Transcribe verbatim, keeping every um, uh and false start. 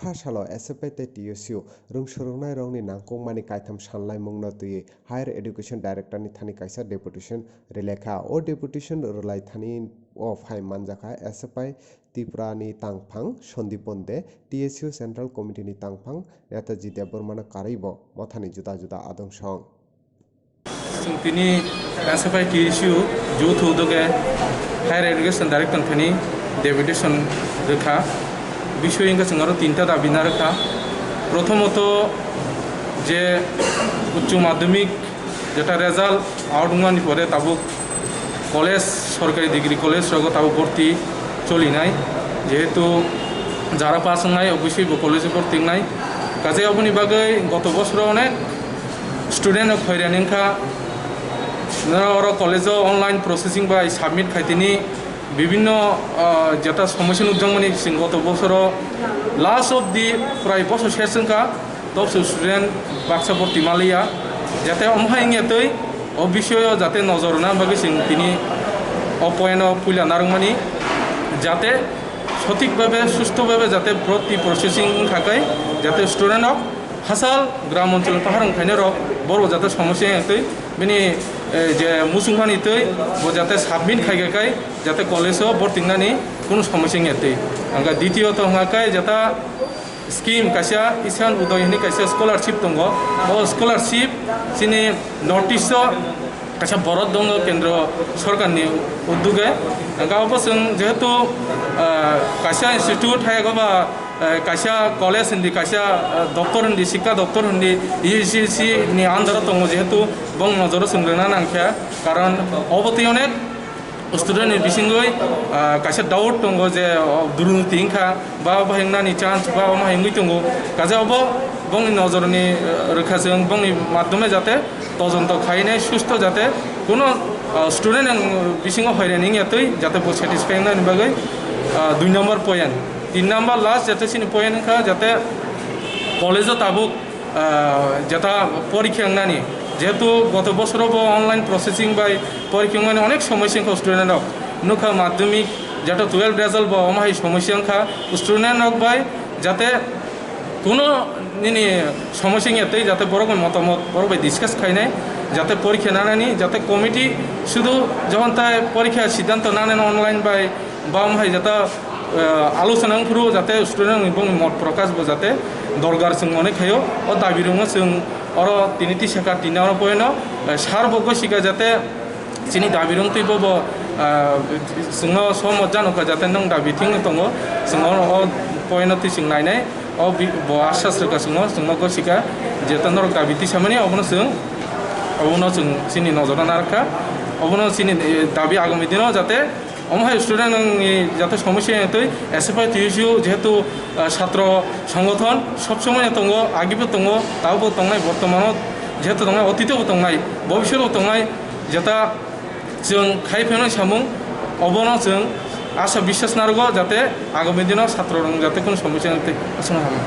Kha salo S F I tei T S U rwng swrwngnairokni nangkukmani kaitham sanlaimungno twiwi Higher Education Director ni thani kaisa deputation rwlaikha. O deputation rwlaithani o phai manjakha S F I Tripura ni tangphang Sandip Pande, T S U Central Committee ni tangphang Netaji Debbarma no karwibo mothani juda juda adungsong. Chwng tini S F I T S U youth udoge Higher Education Director thani deputation rwkha. Bisoi wngkha chwng aro tinta dabi narwkha. Prothomoto je uccho madhyamik jeta result out wngmani pore tabuk college, sorkari degree college rogo tabuk borti cholinai, jehetu jara pass wngnai obviously bo college o borti wngnai. Kaje oboni bagwi goto bosoro onek student rok hoirani wngkha, noro oro college o online processing bai submit khaitini bibinno, ah, jeta somosya nukjakmani chwng goto bosoro last of the prai bosor ses wngkha, tobso student baksa borti maliya, jate omo hai wngya twi o bisoyo jate nojor rwna bagwi chwng tini o point o puila narwkmani, jate sothik bhabe, sustho bhabe jate borti processing wngkha khe jate student rok hachal gram onchol pahar wngkhainai rok borok jate somosya wngya twi bini, eh, je muchungmani twi bo jate submit khaikha khe jate college o borti wngnani kunu somosya wngya twi. Hwnkhe ditiyot wngkha khe jata scheme kaisa Ishan Udoy hwnwi kaisa scholarship tongo. O scholarship chini North East o kaisa borok tongo kendro sorkarni udduge. Hwnkhe obo chwng jehetu, ah, kaisa institute hai eba, ah, kaisa college hindi, kaisa, ah, doctor hindi, sikka doctor hindi, E C C ni under o tongo, jehetu bong nojoro chwng rwna nangkha, karon obo twi onek student ni bisingwi, ah, kaisa doubt tongo je, oh, durnoti wngkha ba obo hai wngnani chance ba omo hai wngwi tongo. Kaje obo bongni nojorni, ah, rwkha chwng bongni madhyome jate todonto khainai susto jate kuno, ah, student ni bisingo hoirani wngya twi jate bo satisfy wngnani bagwi, ah, dui number point. Tin number last jate chini point wngkha jate college o tabuk ah, jeta porikha wngnani, jehetu goto bosoro bo online processing bai porikha wngnani onek somosya wngkha student rok. Nukha madhyamik jeta twelve result bo omo hai somosya wngkha student rok bai, jate kuno nini somosya wngya tei jate borok bai motamot borok bai discuss khainai, jate porikha nanani, jate committee sudu jokhon tai porikha siddhanto nanani online bai, ba omo hai jata, eh, alochona wngphuru jate student ni bongni mot prokash bo jate dorgar chwng mone khaio. O dabi rwngno chwng oro tini tisaka tini oro poino, eh, sir bo gosika jate chini dabi rwng twi bo bo, eh, chwngno somot jano kha jate nwng dabi thwngno tongo, chwng oro o poino twi chwng nainai. O bi-, bo asas rwkha chwngno, chwngno gosika jeta norok dabi tisamani obono chwng, obono chwng chini nojoro narwkha. Obono chini, eh, dabi agami dino jate omo hai student ni jate somosya wngya twi S F I T S U jehetu, ah, satro songothon sob somoi no tongo, agibo tongo, tabukbo tongnai, bortomano jehetu tongnai, otito bo tongnai, bobisot bo tongnai, jeta chwng khai phainai samung obono chwng asa biswas narwgo jate agami dino satro rok jate kunu somosya wngya twi aswk no hamya.